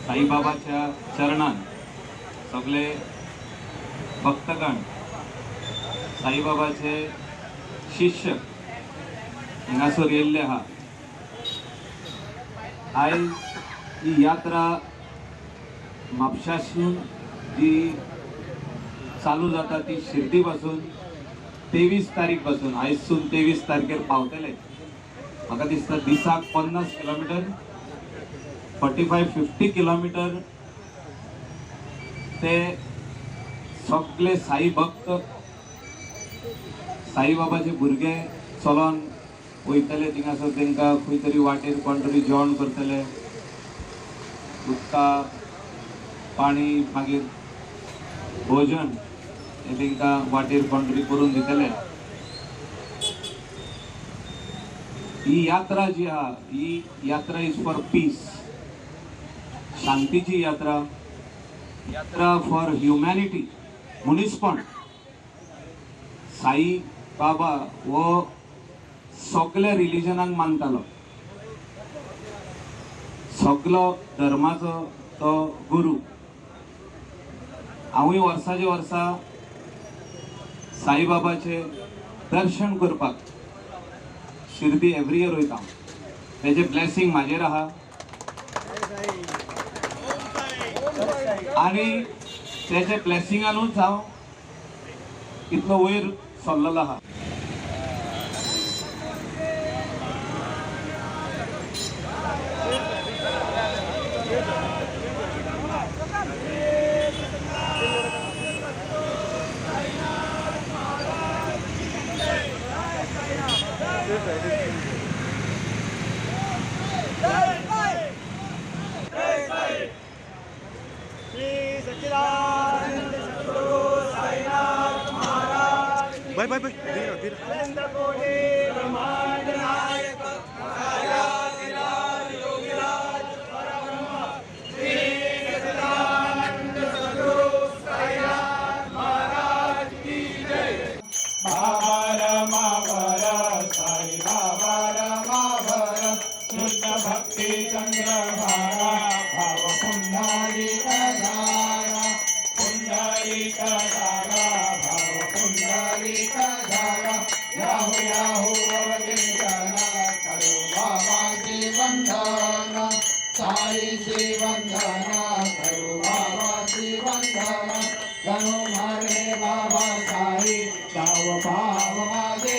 साईबाबाच्या चरणान सगळे भक्तगण, साईबाबाचे शिष्य हिंगासर येयल्ले आहा. आयज ही यात्रा म्हापशासून जी चालू जाता ती शिर्डी पासून 23 तारीख पासून आयजसून 23 तारखेर पावतले. म्हाका दिसता दिसाक 50 किलोमिटर, 45-50 किलोमिटर ते सगळे साई भक्त, साईबाबाचे भुरगे चलोन वयतले. थिंगासर तांकां खंय तरी वाटेर कोण तरी जेवण करतले, उदका पाणी, मागीर भोजन हें तांकां वाटेर कोण तरी करून दितले. ही यात्रा जी आहा ही यात्रा is for piece, शांतीची यात्रा, यात्रा फॉर ह्युमॅनिटी, मनीसपण. साई बाबा हो सगल्या रिलिजनाक मानतालो, सगलो धर्माचो तो गुरू. हांवूय वर्साचे वर्सा साईबाबाचे दर्शन करपाक शिर्डी एवरी इयर वयता. तेजें ब्लेसिंग म्हाजेर आहा आनी तेजे ब्लेसिंगानूच हांव इतलो वयर सरलेलो आहा. बाय बाय बाय, धीरे धीरे. बाबा साई, जाव पाव.